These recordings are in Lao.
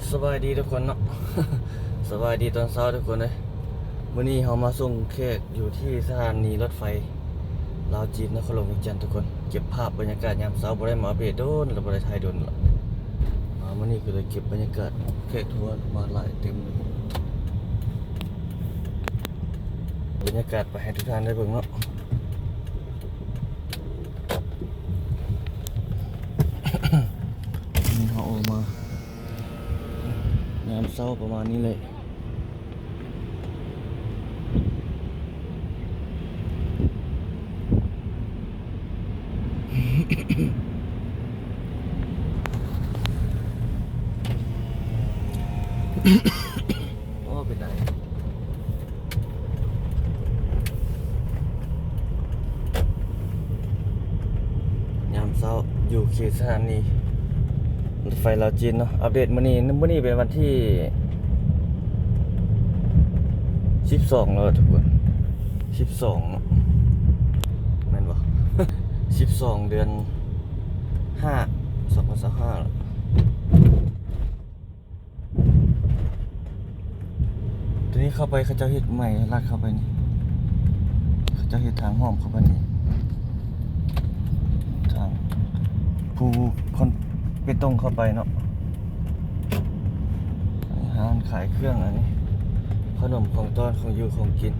ສະບາຍດີທຸກຄົນເນາະ ສະບາຍດີຕອນເຊົ້າທຸກຄົນເອີຍ. ມື້ນີ້ເຮົາມາສົ່ງແຂກຢູ່ທີ່ສະຖານີລົດໄຟລາວຈີນ ນະຄອນຫຼວງວຽງຈັນທຸກຄົນ. ເກັບພາບບັນຍາກາດຍາມເຊົ້າ ບໍ່ໄດ້ມາອັບເດດດົນລະ ບໍ່ໄດ້ຖ່າຍດົນລະ. ມາມື້ນີ້ກໍເລີຍເກັບບັນຍາກາດແຂກທົວມາຫຼາຍເຕັມເລີຍ. ບັນຍາກາດໄປໃຫ້ທຸກທ່ານໄດ້ເບິ່ງເນາະ. ນີ້ເຮົາອອກມາຍາມເຊົ້າປະມານນີ້ເລີຍ. ໂອ້ ເປັນໄດ ຍາມເຊົ້າຢູ່ເຂດສະຖານີລົດໄຟລາວຈີນເນາະ. ອັບເດດມື້ນີ້ ມື້ນີ້ເປັນວັນທີສິບສອງແລ້ວທຸກຄົນ ສິບສອງເນາະ ແມ່ນບໍ່? ສິບສອງເດືອນຫ້າ ສອງພັນຊາວຫ້າ. ຕົວນີ້ເຂົ້າໄປເຂົາເຈົ້າເຮັດໃໝ່ ລັດເຂົ້າໄປນີ້ ເຂົາເຈົ້າເຮັດທາງອ້ອມເຂົ້າໄປນີ້ ທາງພູຄອນເປຕົງເຂົ້າໄປເນາະ. ຮ້ານຂາຍເຄື່ອງ ອັນນີ້ຂະໜົມຂອງຕ້ອນ ຂອງຢູ່ຂອງກິນ.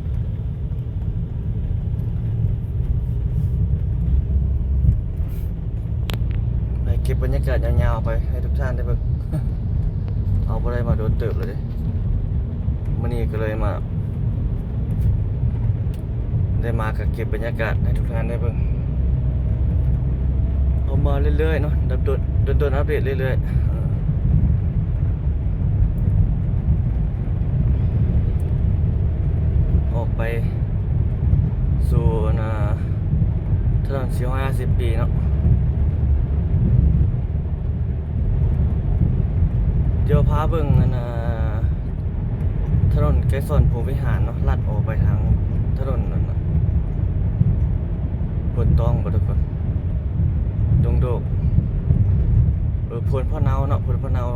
ໄປເກັບບັນຍາກາດຍາວໆໄປໃຫ້ທຸກທ່ານໄດ້ເບິ່ງ. ເຮົາບໍ່ໄດ້ມາດົນເຕີບແລ້ວເດ້ ມື້ນີ້ກໍເລີຍມາ ໄດ້ມາກໍເກັບບັນຍາກາດໃຫ້ທຸກທ່ານໄດ້ເບິ່ງ. ເຮົາມາເລື້ອຍໆເນາະ ດັບໂດນ ດົນໆອັບເດດເລື້ອຍໆ. ເອີ ອອກໄປສູ່ ອັນນ່າ ຖະໜົນສີ່ຮ້ອຍຫ້າສິບປີເນາະ. ດຽວພາເບິ່ງ ອັນນ່າ ຖະໜົນໄກສອນພົມວິຫານເນາະ ລັດອອກໄປທາງຖະໜົນນັ້ນນະ ໂພນຕອງບໍ່ທຸກຄົນ ດົງໂດກ ເອີ ໂພນພະເນົາເນາະ ໂພນພະເນົາ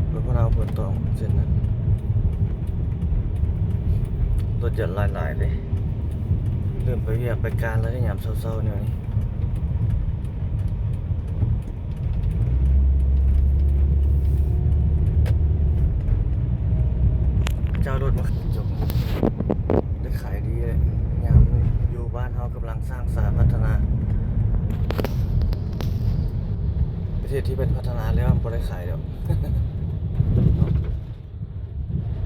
ໂພນພະເນົາ ໂພນຕອງ ເສັ້ນນັ້ນ. ລົດຈະຫຼາຍໆເດ້ ເລີ່ມໄປວຽກໄປການແລ້ວເດ້ ຍາມເຊົ້າໆແນວນີ້. ເຈົ້າລົດມາ ໄດ້ຂາຍດີເລີຍ ຍາມຢູ່ບ້ານເຮົາກຳລັງສ້າງສາພັດທະນາ. ປະເທດທີ່ເພິ່ນພັດທະນາແລ້ວບໍ່ໄດ້ຂາຍດອກ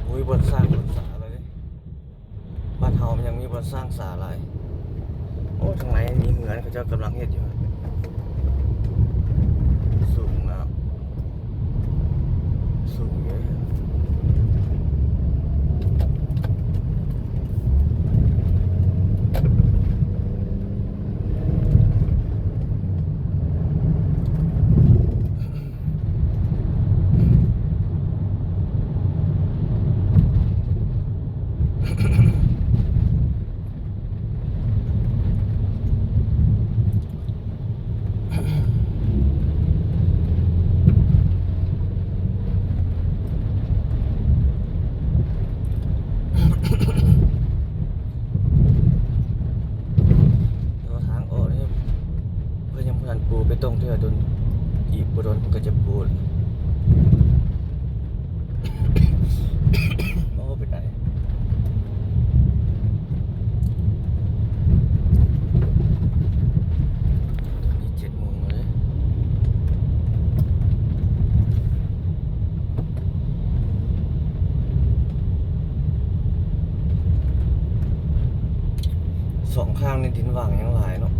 ບໍ່ມີບ່ອນສ້າງບ່ອນສາແລ້ວເດ້. ບ້ານເຮົາມັນຍັງມີບ່ອນສ້າງສາຫຼາຍ. ໂອ້ ທາງໃນມີເຮືອນ ເຂົາເຈົ້າກຳລັງເຮັດຢູ່ ສູງແລ້ວ ສູງເດ້. ແຕ່ວ່າທາງອອກນີ້ ເພິ່ນຍັງບໍ່ທັນປູເບຕົງເທື່ອ ດົນ ອີກບໍ່ດົນເພິ່ນກໍຈະປູ. ໂອ້ ເປັນໄດ ນີ້ເຈັດໂມງແລ້ວເດ້. ສອງຂ້າງນີ້ດິນຫວ່າງຍັງຫຼາຍເນາະ.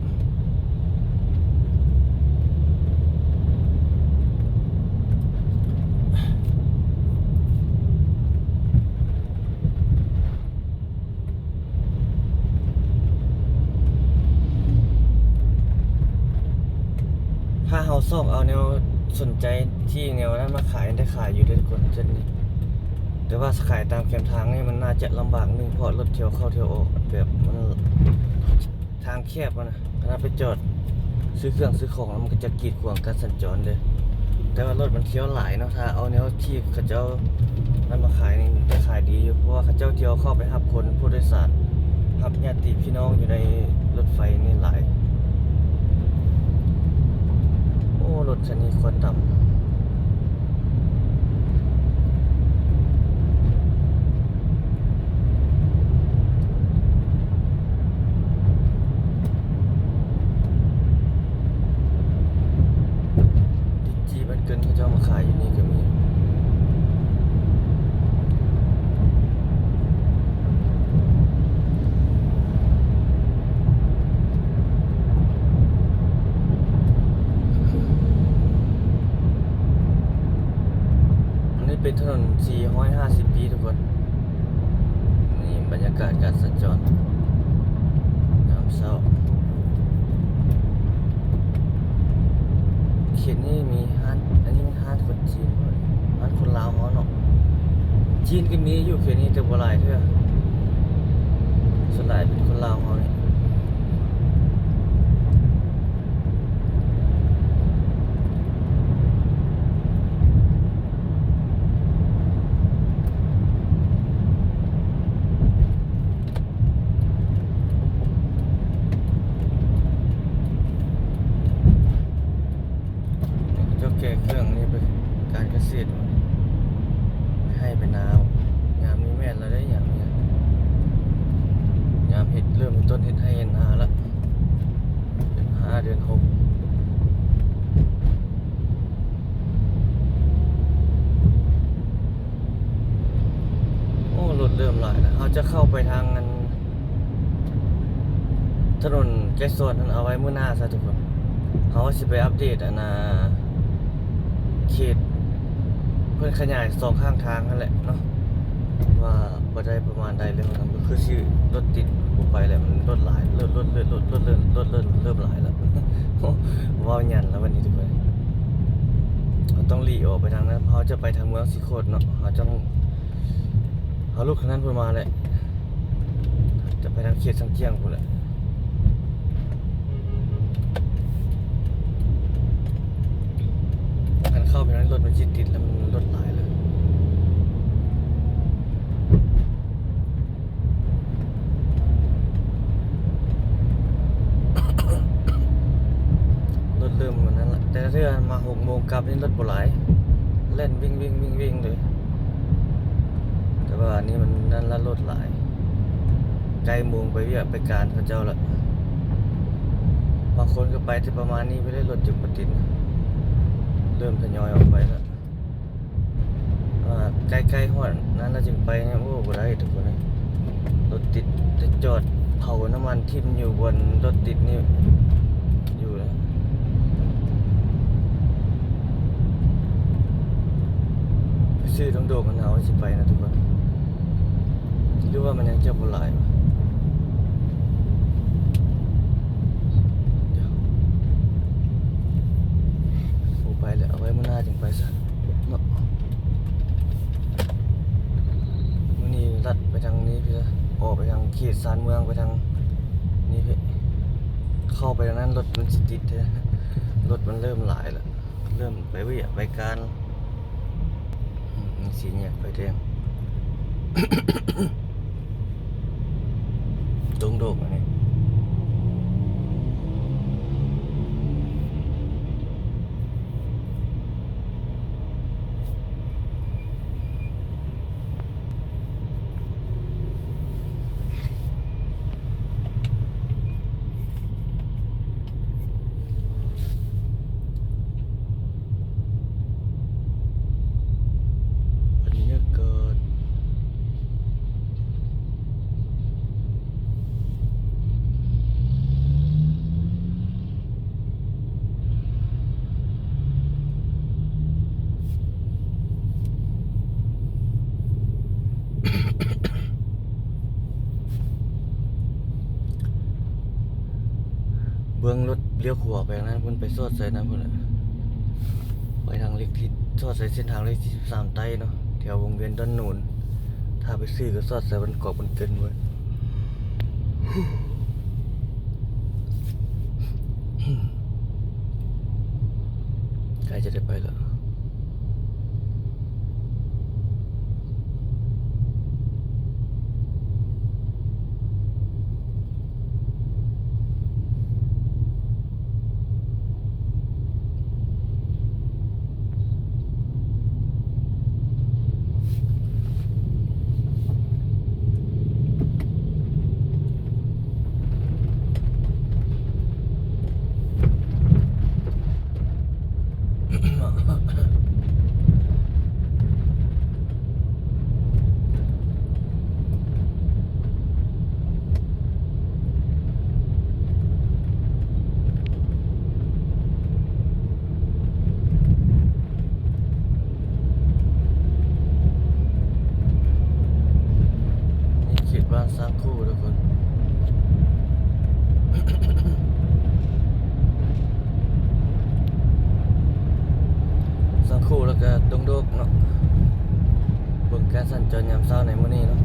ຖ້າເຮົາຊອກເອົາແນວສົນໃຈທີ່ແນວນັ້ນມາຂາຍ ໄດ້ຂາຍຢູ່ເດ້ທຸກຄົນ ເສັ້ນນີ້. ແຕ່ວ່າຂາຍຕາມແຄມທາງນີ້ມັນໜ້າຈະລຳບາກໜຶ່ງ ເພາະລົດທ່ຽວເຂົ້າທ່ຽວອອກ ແບບມັນທາງແຄບຫັ້ນນະ. ຄັນເຮົາໄປຈອດຊື້ເຄື່ອງຊື້ຂອງ ແລ້ວມັນກໍຈະກີດຂວາງການສັນຈອນເດ້. ແຕ່ວ່າລົດມັນທ່ຽວຫຼາຍເນາະ. ຖ້າເອົາແນວທີ່ເຂົາເຈົ້ານຳມາຂາຍນີ້ ຈະຂາຍດີຢູ່ ເພາະວ່າເຂົາເຈົ້າທ່ຽວເຂົ້າໄປຮັບຄົນຜູ້ໂດຍສານ ຮັບຍາດຕິພີ່ນ້ອງຢູ່ໃນລົດໄຟນີ້ຫຼາຍ. ໂອ້ ລົດຄັນນີ້ຄວັນດຳ. ຈີບອັນເກີນເຂົາເຈົ້າມາຂາຍຢູ່ນີ້ກໍມີ. ອັນນີ້ເປັນຖະໜົນສີ່ຮ້ອຍຫ້າສິບປີທຸກຄົນ. ນີ້ບັນຍາກາດການສັນຈອນຍາມເຊົ້າ. ເຂດນີ້ມີຮ້ານ ອັນນີ້ມັນຮ້ານຄົນຈີນບໍ່? ຮ້ານຄົນລາວເຮົາເນາະ. ຈີນກໍມີຢູ່ເຂດນີ້ ແຕ່ບໍ່ຫຼາຍເທື່ອ ສ່ວນຫຼາຍເປັນຄົນລາວເຮົານີ້. ເຈົ້າແກ່ເຄື່ອງນີ້ໄປການກະເສດ ໄປໄຮ່ໄປນາ. ຍາມນີ້ແມ່ນແລ້ວເດ້ ຍາມນີ້ ຍາມເຮັດ ເລີ່ມຕົ້ນເຮັດໄຮ່ເຮັດນາລະ ເດືອນຫ້າ ເດືອນຫົກ. ໂອ້ ລົດເລີ່ມຫຼາຍແລ້ວ. ເຮົາຈະເຂົ້າໄປທາງອັນ ຖະໜົນໄກສອນນັ້ນເອົາໄວ້ມື້ໜ້າຊະທຸກຄົນ. ເຮົາວ່າຊິໄປອັບເດດອັນນ່າ ເຂດເພິ່ນຂະຫຍາຍສອງຂ້າງທາງຫັ້ນແຫຼະເນາະ ວ່າ ບໍ່ໄດ້ປະມານໃດເລີຍ. ກໍຄືຊິລົດຕິດ ບໍ່ໄປແລ້ວ ມັນລົດຫຼາຍ ລົດ ລົດ ລົດ ລົດ ລົດ ລົດ ລົດເລີ່ມຫຼາຍແລ້ວ. ເວົ້າຫຍັນແລ້ວບັດນີ້ທຸກຄົນ. ເຮົາຕ້ອງຫຼີກອອກໄປທາງນັ້ນ ເຮົາຈະໄປທາງເມືອງສີໂຄດເນາະ. ເຮົາຕ້ອງ ເຮົາລຸກທາງນັ້ນພຸ້ນມາແຫຼະ ຈະໄປທາງເຂດຊຽງຈຽງພຸ້ນແຫຼະ. ຄັນເຂົ້າໄປໃນລົດມັນຊິຕິດ ແລ້ວມັນລົດຫຼາຍເລີຍ. ລົດເລີ່ມອັນນັ້ນລະ ແຕ່ລະເທື່ອມາຫົກໂມງກັບນີ້ລົດບໍ່ຫຼາຍ ແລ່ນວິ່ງໆໆໆເລີຍ. ແຕ່ວ່າອັນນີ້ມັນນັ້ນລະ ລົດຫຼາຍ ໃກ້ໂມງໄປວຽກໄປການເຂົາເຈົ້າລະ. ບາງຄົນກໍໄປແຕ່ປະມານນີ້ໄປເລີຍ ລົດຈຶ່ງບໍ່ຕິດ ເລີ່ມທະຍອຍອອກໄປລະ. ອ່າ ໃກ້ໆຮອດນັ້ນລະຈຶ່ງໄປນີ້ ໂອ້ ບໍ່ໄດ້ທຸກຄົນເອີຍ ລົດຕິດ. ຈະຈອດເຜົານ້ຳມັນຖິ້ມຢູ່ບ່ອນລົດຕິດນີ້ຢູ່ແລ້ວ. ໄປຊື້ດົງໂດກ ອັນເຮົາຊິໄປນະທຸກຄົນ. ຫຼືວ່າມັນຍັງຈະບໍ່ຫຼາຍວະ? ດຽວ ບໍ່ໄປແລ້ວ ເອົາໄວ້ມື້ໜ້າຈຶ່ງໄປຊະເນາະ. ມື້ນີ້ລັດໄປທາງນີ້ເພື່ອອອກໄປທາງເຂດຊານເມືອງ ໄປທາງນີ້ເພື່ອເຂົ້າໄປທາງນັ້ນ ລົດມັນຊິຕິດແທ້ ລົດມັນເລີ່ມຫຼາຍແລ້ວ ເລີ່ມໄປວຽກໄປການ. ອືມ ສີ່ແຍກໄຟແດງ ດົງໂດກອັນນີ້. ບັນຍາກາດ ເບິ່ງລົດລ້ຽວຂວາໄປທາງນັ້ນ ເພິ່ນໄປສອດໃສ່ນັ້ນພຸ້ນແຫຼະ ໄປທາງເລກທີ່ ສອດໃສ່ເສັ້ນທາງເລກທີສິບສາມໃຕ້ເນາະ ແຖວວົງວຽນດອນໂນນ. ຖ້າໄປຊື້ກໍສອດໃສ່ບ້ານກອກບ້ານເກີນເວີ້ຍ. ໃກ້ຈະໄດ້ໄປແລ້ວ ສ້າງຄູ່ທຸກຄົນ ສ້າງຄູ່ ແລ້ວກໍດົງໂດກເນາະ ເບິ່ງການສັນຈອນຍາມເຊົ້າໃນມື້ນີ້ເນາະ.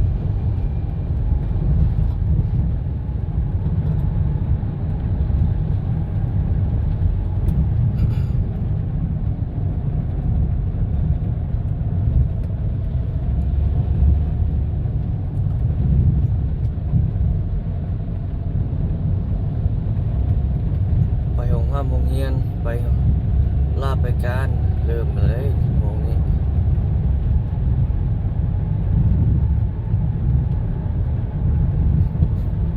ໄປໂຮງຮ່ຳໂຮງຮຽນ ໄປລາໄປການ ເລີ່ມເລີຍໂມງນີ້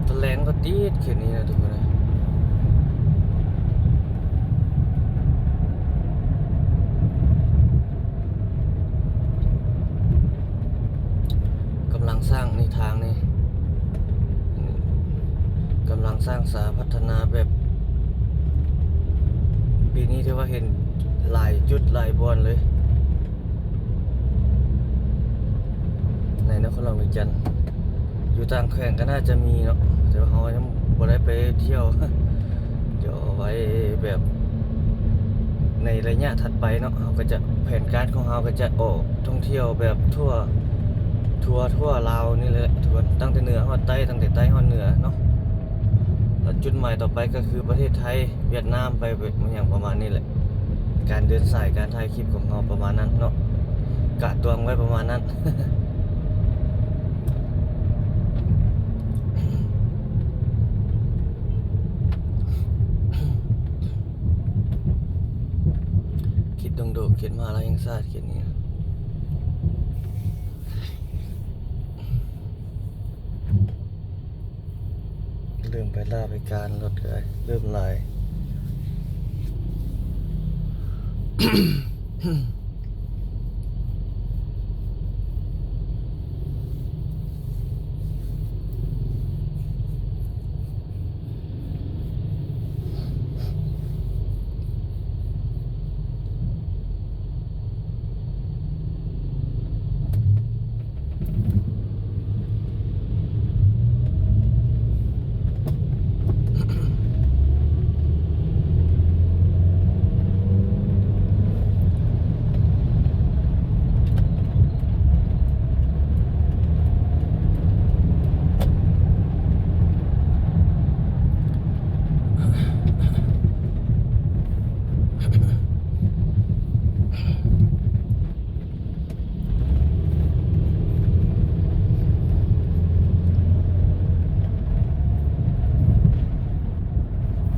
ຕອນແລງກໍຕິດເຂດນີ້ນະທຸກຄົນເອີຍ. ກຳລັງສ້າງໃນທາງນີ້ ກຳລັງສ້າງສາພັດທະນາແບບ ປີນີ້ຖືວ່າເຫັນຫຼາຍຈຸດຫຼາຍບ່ອນເລີຍ ໃນນະຄອນຫຼວງວຽງຈັນ. ຢູ່ຕ່າງແຂວງກໍໜ້າຈະມີເນາະ ແຕ່ວ່າເຮົາຍັງບໍ່ໄດ້ໄປທ່ຽວ ດຽວເອົາໄວ້ແບບໃນໄລຍະຖັດໄປເນາະ ເຮົາກໍຈະ ແຜນການຂອງເຮົາກໍຈະອອກທ່ອງທ່ຽວແບບທົ່ວ ທົ່ວ ທົ່ວລາວນີ້ແຫຼະທຸກຄົນ ຕັ້ງແຕ່ເໜືອຮອດໃຕ້ ຕັ້ງແຕ່ໃຕ້ຮອດເໜືອເນາະ. ແລ້ວຈຸດໝາຍຕໍ່ໄປກໍຄືປະເທດໄທ ຫວຽດນາມ ໄປ ໄປຫຍັງປະມານນີ້ແຫຼະ. ການເດີນສາຍການຖ່າຍຄລິບຂອງເຮົາປະມານນັ້ນເນາະ ກະຕວງໄວ້ປະມານນັ້ນ. ເຂດດົງໂດກ ເຂດມະຫາໄລແຫ່ງຊາດ ເຂດນີ້ ເລີ່ມໄປລາໄປການ ລົດກໍເລີ່ມຫຼາຍ.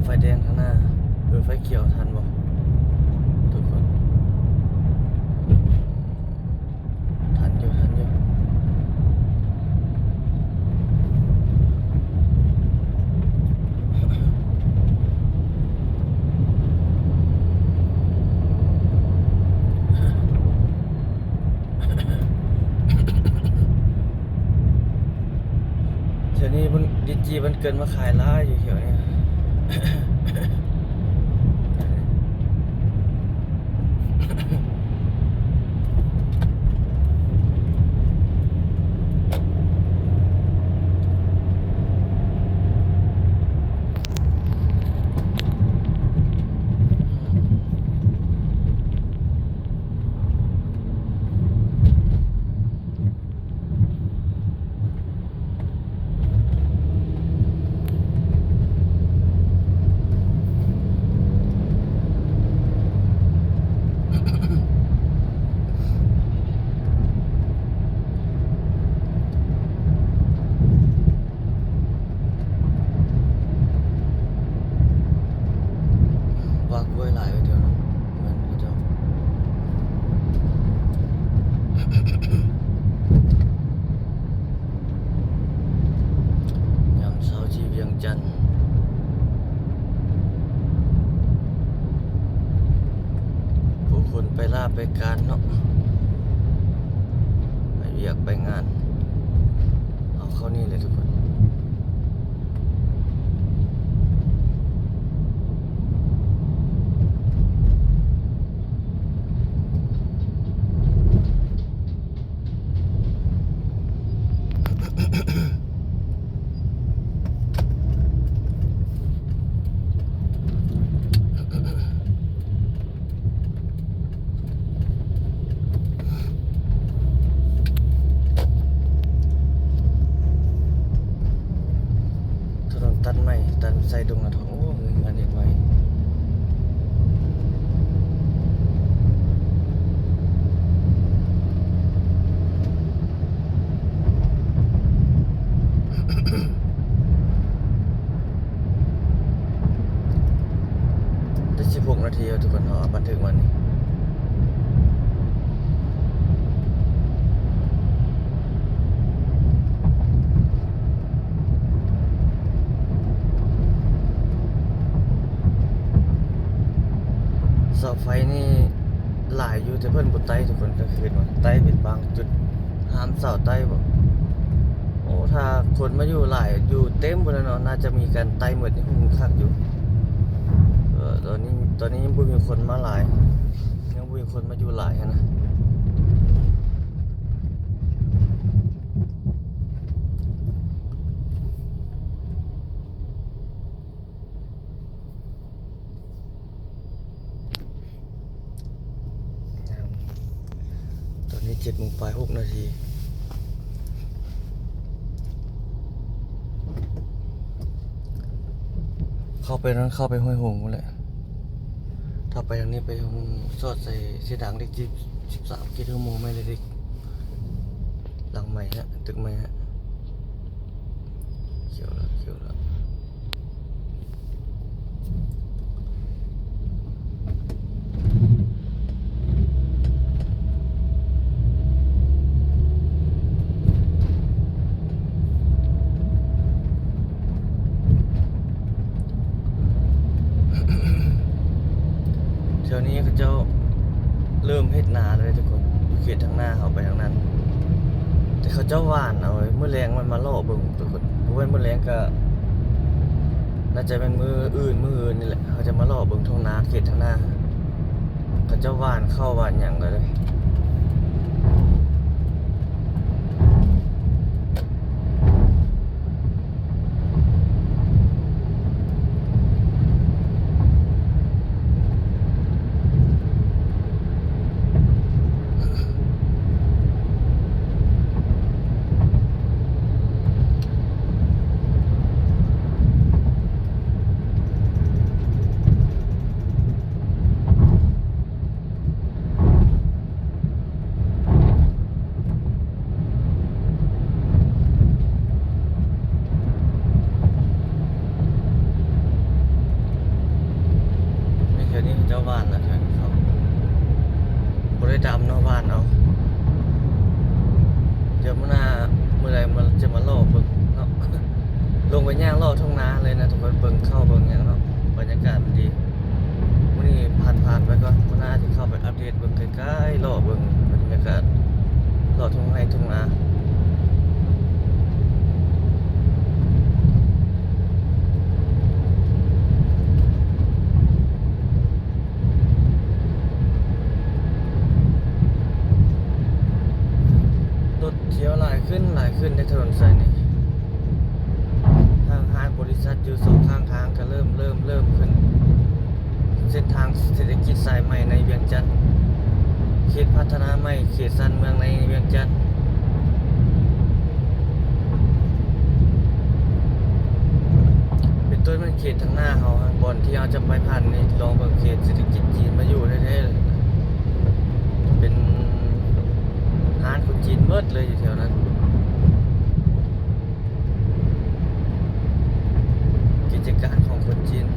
ໄຟແດງທາງໜ້າ ເອີ ໄຟຂຽວທັນບໍ່ທຸກຄົນ? ທັນຢູ່ ທັນຢູ່. ແຖວນີ້ມັນ ລິນຈີ່ມັນເກີດມາຂາຍຫຼາຍຢູ່ແຖວນີ້. ປ່າກ້ວຍຫຼາຍໄປແຖວນັ້ນ ເຮືອນເຂົາເຈົ້າ. ຍາມເຊົ້າທີ່ວຽງຈັນ ຜູ້ຄົນໄປລາໄປການເນາະ ໄປວຽກໄປງານ ເອົາເຂົ້ານີ້ແຫຼະທຸກຄົນ. ເ ໄຟນີ້ຫຼາຍຢູ່ ແຕ່ເພິ່ນບໍ່ໄຕ້ທຸກຄົນ ກາງຄືນວ່າໄຕ້ເປັນບາງຈຸດ ຫ້າມສາວໄຕ້ບໍ? ໂອ້ ຖ້າຄົນມາຢູ່ຫຼາຍ ຢູ່ເຕັມພຸ້ນແຫຼະເນາະ ໜ້າຈະມີການໄຕ້ໝົດ ຍັງຄົງຄັກຢູ່. ເອີ ຕອນນີ້ ຕອນນີ້ຍັງບໍ່ມີຄົນມາຫຼາຍ ຍັງບໍ່ມີຄົນມາຢູ່ຫຼາຍຫັ້ນນະ. ຕອນນີ້ເຈັດໂມງປາຍ ຫົກນາທີ ເຂົ້າໄປນັ້ນ ເຂົ້າໄປຫ້ວຍຫົງພຸ້ນແຫຼະ. ຖ້າໄປທາງນີ້ໄປຫ້ວຍຫົງ ສອດໃສ່ເສັ້ນທາງເລກທີສິບສາມ ເຂດຫົວໝໍແມ່ນເລກ ຫຼັງໃໝ່ຮະ ຕຶກໃໝ່ຮະ. ຂຽວລະ ຂຽວລະ. ແຖວນີ້ເຂົາເຈົ້າເລີ່ມເຮັດນາແລ້ວເດ້ທຸກຄົນ ຢູ່ເຂດທາງໜ້າເຮົາໄປທາງນັ້ນ ແຕ່ເຂົາເຈົ້າຫວ່ານເອົາ. ມື້ແລງມັນມາເລາະເບິ່ງທຸກຄົນ ບໍ່ແມ່ນມື້ແລງກະ ໜ້າຈະແມ່ນມື້ອື່ນ ມື້ອື່ນນີ້ແຫຼະ ເຮົາຈະມາເລາະເບິ່ງທົ່ງນາເຂດທາງໜ້າ ເຂົາເຈົ້າຫວ່ານເຂົ້າຫວ່ານຫຍັງແລ້ວເດ້. ນີ້ ແຖວນີ້ເຂົາເຈົ້າຫວ່ານລະ ແຖວນີ້ເຂົາບໍ່ໄດ້ດຳເນາະ ຫວ່ານເອົາ. ດຽວມື້ໜ້າ ມື້ໃດມາ ຈະມາເລາະເບິ່ງເນາະ ລົງໄປຍ່າງເລາະທົ່ງນາເລີຍນະທຸກຄົນ ເບິ່ງເຂົ້າເບິ່ງຫຍັງເນາະ ບັນຍາກາດມັນດີ. ມື້ນີ້ຜ່ານ ຜ່ານໄປກ່ອນ ມື້ໜ້າຊິເຂົ້າໄປອັບເດດເບິ່ງໃກ້ໆ ເລາະເບິ່ງບັນຍາກາດ ເລາະທົ່ງໄຮ່ທົ່ງນາ. ລົດທຽວຫຼາຍຂຶ້ນ ຫຼາຍຂຶ້ນໃນຖະໜົນສາຍນີ້ ຫ້າງຮ້ານບໍລິສັດຢູ່ສອງຂ້າງທາງກະເລີ່ມ ເລີ່ມ ເລີ່ມຂຶ້ນ. ເສັ້ນທາງເສດຖະກິດສາຍໃໝ່ໃນວຽງຈັນ ເຂດພັດທະນາໃໝ່ ເຂດຊານເມືອງໃນວຽງຈັນ ເປັນຕົ້ນແມ່ນເຂດທາງໜ້າເຮົາຫັ້ນ ບ່ອນທີ່ເຮົາຈະໄປຜ່ານນີ້ ລອງເບິ່ງເຂດເສດຖະກິດຈີນ ມາຢູ່ແທ້ໆ ເປັນຮ້ານຄົນຈີນເໝິດເລີຍຢູ່ແຖວນັ້ນ. ກິດຈະການຂອງຄົນຈີນ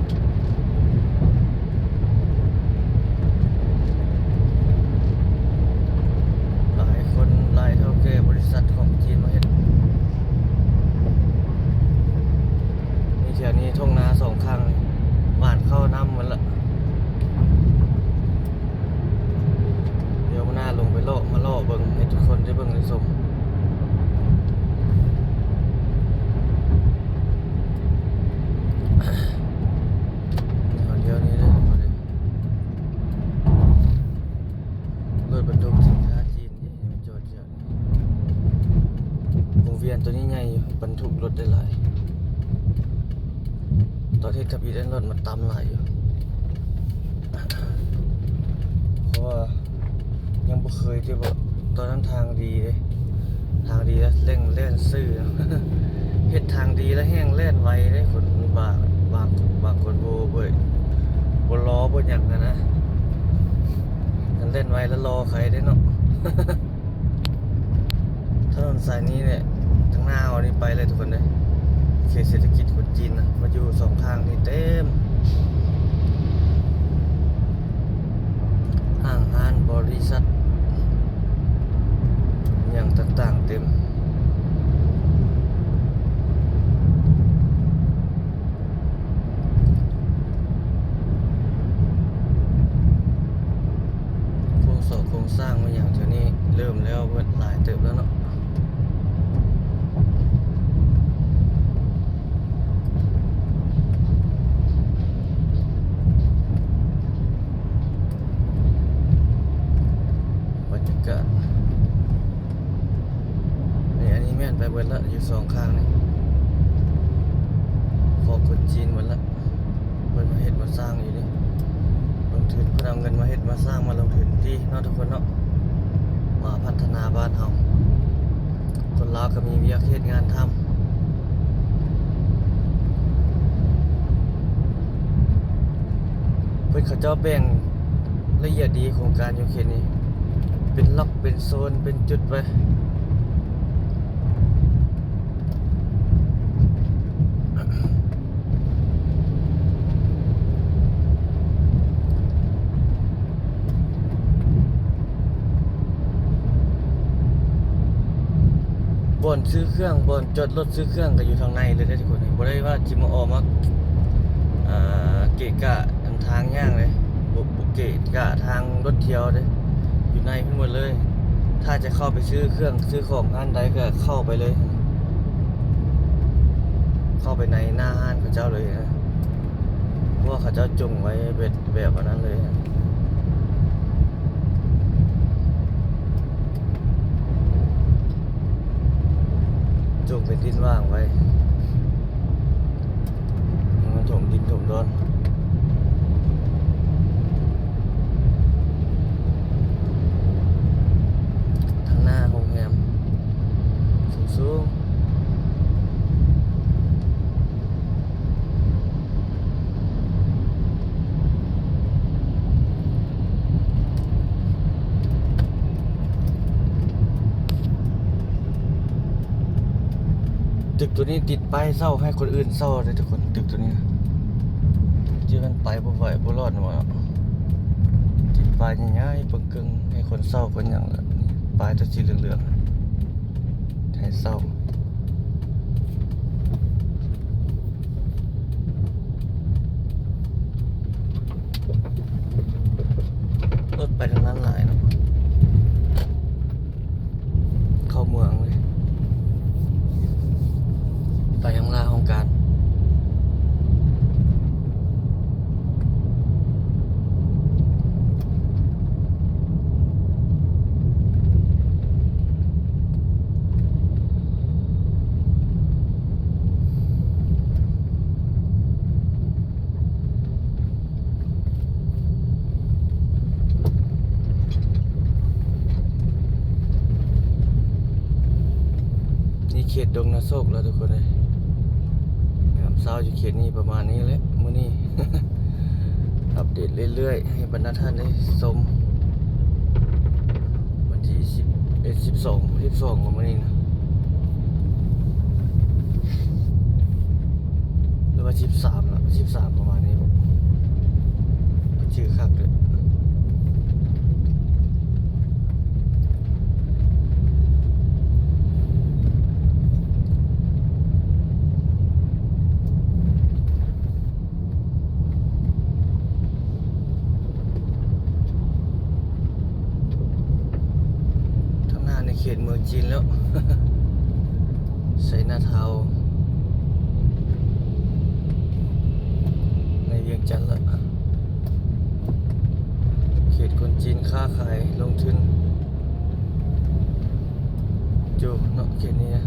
ຫຼາຍຄົນ ຫຼາຍເຖົ້າແກ່ບໍລິສັດຂອງຈີນມາເຮັດ. ນີ້ ແຖວນີ້ທົ່ງນາສອງຂ້າງ ຫວ່ານເຂົ້ານຳໝົດລະ. ດຽວມື້ໜ້າລົງໄປເລາະ ມາເລາະເບິ່ງໃຫ້ທຸກຄົນໄດ້ເບິ່ງໄດ້ຊົມ. ດຽວນີ້ເດີ ລົດບັນທຸກສິນຄ້າຈີນນີ້ ຈອດ ວງວຽນໂຕນີ້ໃຫຍ່ຢູ່ ບັນທຸກລົດໄດ້ຫຼາຍ. ຕອນເຮັດທຳອິດນັ້ນ ລົດມັນຕ່ຳຫຼາຍຢູ່ ເພາະວ່າຍັງບໍ່ເຄີຍເດ້. ຕອນນັ້ນທາງດີເດ້ ທາງດີແລ້ວແລ່ນຊື່ ເຮັດທາງດີແລ້ວແຮ່ງແລ່ນໄວເດ້. ຄົນບາງ ບາງ ບາງຄົນບໍ່ ບໍ່ ບໍ່ລໍບໍ່ຫຍັງຫັ້ນນະ ຄັນແລ່ນໄວແລ້ວລໍໃຄເດ້ເນາະ. ຖະໜົນສາຍນີ້ແຫຼະ ທາງໜ້າເຮົານີ້ໄປເລີຍທຸກຄົນເດີ. ເຂດເສດຖະກິດຄົນຈີນນະ ມາຢູ່ສອງຂ້າງນີ້ເຕັມ ຫ້າງຮ້ານບໍລິສັດຫຍັງຕ່າງໆເຕັມ. ເ ເອົາເບິດຫຼາຍເຕີບແລ້ວເນາະ. ບັນຍາກາດນີ້ ອັນນີ້ແມ່ນໄປເບິດລະ ຢູ່ສອງຂ້າງນີ້ ຂອງຄົນຈີນເບິດລະ. ເພິ່ນມາເຮັດມາສ້າງຢູ່ນີ້ ລົງທຶນ ເພິ່ນເອົາເງິນມາເຮັດມາສ້າງ ມາລົງທຶນທີ່ເນາະ ທຸກຄົນເນາະ ມາພັດທະນາບ້ານເຮົາ. ຄົນລາວກໍມີວຽກເຮັດງານທຳ. ເພິ່ນເຂົາເຈົ້າແບ່ງລະອຽດດີ ໂຄງການຢູ່ເຂດນີ້ ເປັນລັອກ ເປັນໂຊນ ເປັນຈຸດໄປ. ບ່ອນຊື້ເຄື່ອງ ບ່ອນຈອດລົດຊື້ເຄື່ອງກໍຢູ່ທາງໃນເລີຍເດ້ ທຸກຄົນ. ບໍ່ໄດ້ວ່າຊິມາອອກມາ ເກະກະອັນທາງຍ່າງເດ້ ບໍ່ ບໍ່ເກະກະທາງລົດທ່ຽວເດ້ ຢູ່ໃນພຸ້ນໝົດເລີຍ. ຖ້າຈະເຂົ້າໄປຊື້ເຄື່ອງຊື້ຂອງຮ້ານໃດກໍເຂົ້າໄປເລີຍ ເຂົ້າໄປໃນໜ້າຮ້ານເຂົາເຈົ້າເລີຍນະ ເພາະວ່າເຂົາເຈົ້າຈົງໄວ້ແບບ ແບບອັນນັ້ນເລີຍ ຈົງເປັນດິນຫວ່າງໄວ້ ມັນຖົມດິນຖົມດອນ. ທາງໜ້າໂຮງແຮມສູງໆ. ຕຶກໂຕນີ້ຕິດປ້າຍເຊົ່າໃຫ້ຄົນອື່ນເຊົ່າເດ້ທຸກຄົນ. ຕຶກໂຕນີ້ ທີ່ມັນໄປບໍ່ໄຫວບໍ່ລອດແມ່ນບໍ່? ຕິດປ້າຍໃຫຍ່ໆ ເບິ່ງເກິ່ງ ໃຫ້ຄົນເຊົ່າຄົນຫຍັງລະ. ປ້າຍໂຕສີເຫຼືອງໆ ໃຫ້ເຊົ່າ. ລົດໄປທາງນັ້ນຫຼາຍເນາະ ເຂົ້າເມືອງເລີຍ ໄປທາງໜ້າຫ້ອງການ. ນີ້ເຂດດົງນາໂຊກແລ້ວທຸກຄົນເອີຍ. ຍາມເຊົ້າຢູ່ເຂດນີ້ປະມານນີ້ແຫຼະມື້ນີ້. ອັບເດດເລື້ອຍໆ ໃຫ້ບັນດາທ່ານໄດ້ຊົມ. ວັນທີສິບເອັດ ສິບສອງ ສິບສອງ ຂອງມື້ນີ້ນະ ຫຼືວ່າສິບສາມລະ ສິບສາມ ປະມານນີ້ບໍ ບໍ່ຈື່ຄັກເລີຍ. ທາງໜ້າໃນເຂດເມືອງຈີນແລ້ວ ໄຊນາທາວ ໃນວຽງຈັນລະ ເຂດຄົນຈີນຄ້າຂາຍລົງທຶນຢູ່ເນາະ ເຂດນີ້ນະ.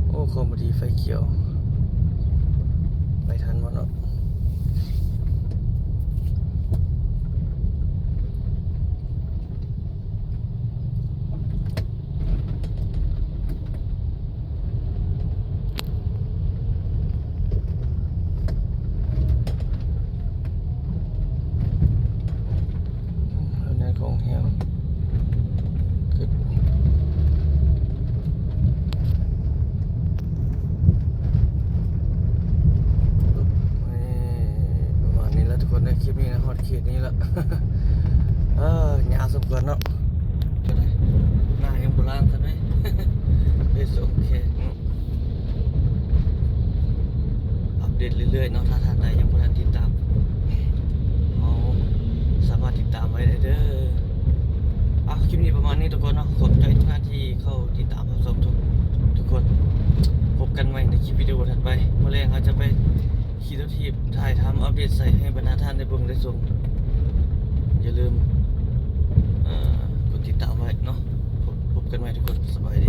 ໂອ້ ຄອມພໍດີໄຟຂຽວ ໄປທັນບໍ່ເນາະ? ເອົາແນວຂອງແຮມ ກ່ອນເນາະ ກໍໄດ້ ໜ້າຍັງບໍ່ລ້າງຊັ້ນເດ້ ໄປສົ່ງແຂກເນາະ ອັບເດດເລື້ອຍໆເນາະ. ຖ້າທ່ານໃດຍັງບໍ່ທັນຕິດຕາມ ເຮົາສາມາດຕິດຕາມໄວ້ໄດ້ເດີ. ອ່ະ ຄລິບນີ້ປະມານນີ້ທຸກຄົນເນາະ. ຂອບໃຈທຸກທ່ານທີ່ເຂົ້າຕິດຕາມຮັບຊົມທຸກ ທຸກຄົນ. ພົບກັນໃໝ່ໃນຄລິບວິດີໂອຖັດໄປ. ມື້ແລງເຮົາຈະໄປຂີ່ລົດຖີບ ຖ່າຍທຳອັບເດດໃສ່ໃຫ້ບັນດາທ່ານໄດ້ເບິ່ງໄດ້ຊົມ. ຢ່າລືມ ເອີ ກົດຕິດຕາມໄວ້ເນາະ. ພົບ ພົບກັນໃໝ່ທຸກຄົນ. ສະບາຍດີ.